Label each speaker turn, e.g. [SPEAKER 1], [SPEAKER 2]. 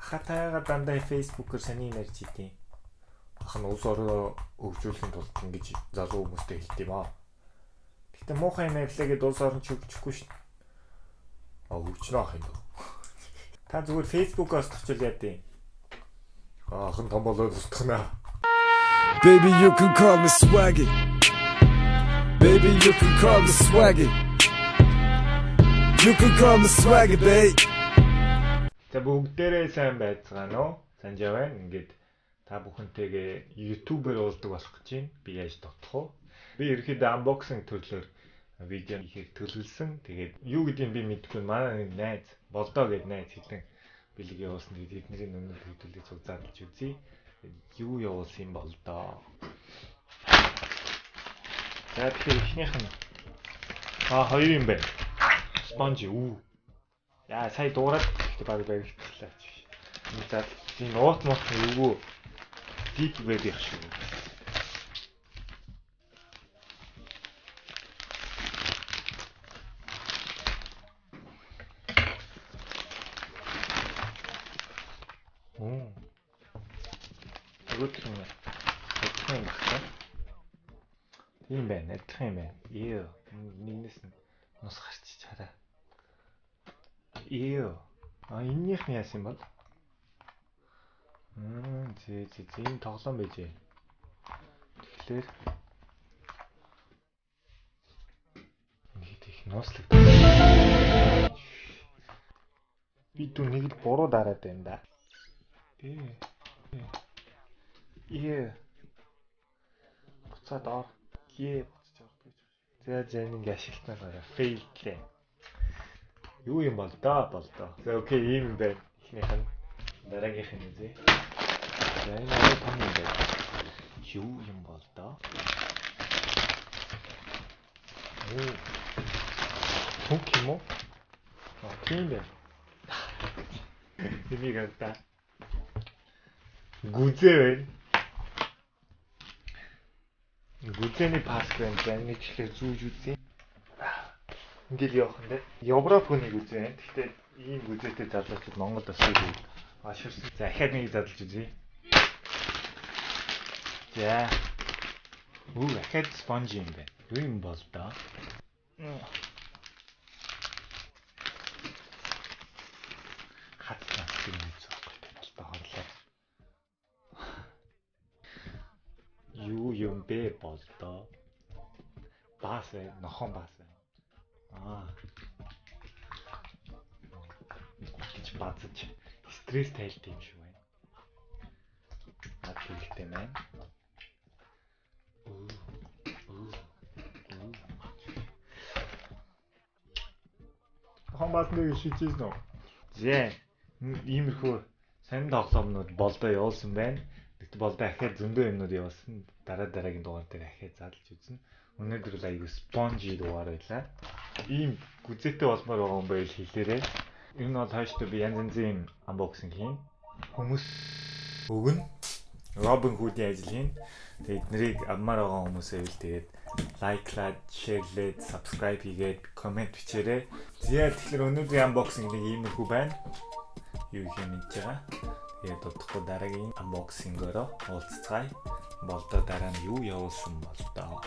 [SPEAKER 1] Хатайга дандаа Facebook-оор сони юм ярьж идэв. Ах нь улс орноо хөгжүүлэхийн тулд ингэж залуу хүмүүстэй хэлдэг юм аа. Гэтэ муухай юм ярьлаа гэдээ улс орн ч хөгжихгүй шин. А хөгжнө ах юм дөө. Та зүгээр Facebook-оос тохчул яа дий. Ах нь том болоод устгана.
[SPEAKER 2] Baby, you can call me swaggy. Baby, you can call me swaggy. You can call me swaggy, babe.
[SPEAKER 1] За бүгдээрээ сайн байцгаана уу? Санжаа байна. Ингээд та бүхэнтэйгээ YouTube-ээр уулздаг болох гэж байна. Би яаж дутах вэ? Би ерөөхдөө unboxing төрлөөр видео хийхийг төлөвлөсөн. Тэгээд юу гэдгийг би мэдэхгүй. Манай нэг найз Болдоо гэдэг найз хэдэн бэлэг явуулсан. Тэгээд тэдний өнөөр хэдүүлээ цуг задлж үзье. Юу явуулсан юм Болдоо? За тэгэхээр эхнийх нь хоёр юм байна. Sponge үү. Яа сая дуурайд гэхдээ баг баригдлаа ч. За энэ уут муут нь эвгүй deep web их шиг. Оо. Өгөөдөх юм байна. Адилхан юм багтаа. Тийм байна, адилхан юм байна. Ее, нэгнээс нь нус гарчиж хараа. Ее. А энэнийх нь яасан юм бол? Зээ зээ зээ энэ тоглоом байжээ. Тэгэхээр нэг их нууцлаг. Би дүү нэг л буруу дараад байна да. Ээ. Ээ. Буцаад ор. Ээ буцаж орох гэж. За за нэг ашиглалтаа гараа. Fail лээ. Юу юм бол доо болдоо. За окей ийм юм байна. Эхнийх нь дараагийнх нь үзье. За энэ арай том юм байна. Юу юм бол доо. Оо. Түнх юм уу? А тийм байна. Энийг хардаа. Гүзээ байна. Гүзээний паск байна. За энийг тэгэхээр зүүж үзье. Ингээл явах юм дээ. Европ хүний гүзээ байна. Гэхдээ ийм гүзээтэй залуучууд Монголд бас юу аширсан. За ахаад нэг задлж үзье. За. Үу ахаад sponge юм байна. Юу юм бол доо. Хатсан юм үзэх байхгүй бол доо хорлоо. Юу юм бэ бол доо. Баас бай, нохон баас бай. Аа. Гэж базаж стресс тайлт юм шиг байна. Над хэрэгтэй маань. Нохон баас нэг шижсэн үү? Зэ. Иймэрхүү сонин тоглоомнууд болдоо явуулсан байна. Тэгт болдоо ахаад зөндөө юмнууд явуулсан. Дараа дараагийн дугаар дээр ахаад задлж үзнэ. Өнөөдөр л айгүй spongy дугаар байлаа. Ийм гүзээтэй болмоор байгаа юм байл хэлээрэй. Ер нь бол хойштоо би янз янзын unboxing хийн. Хүмүүс өгнө. Робин Худ-ийн ажил хийн. Тэгээд эднэрийг авмаар байгаа хүмүүсээ үл тэгээд like лаад, share лээд, subscribe хийгээд, comment бичээрэй. За тэгэхээр өнөөдрийн unboxing нэг иймэрхүү байна. Юу их юм мэдж байгаа. Тэгээд удахгүй дараагийн unboxing-ороо уулзцгаая. Болдоо дараа нь юу явуулсан болдоо.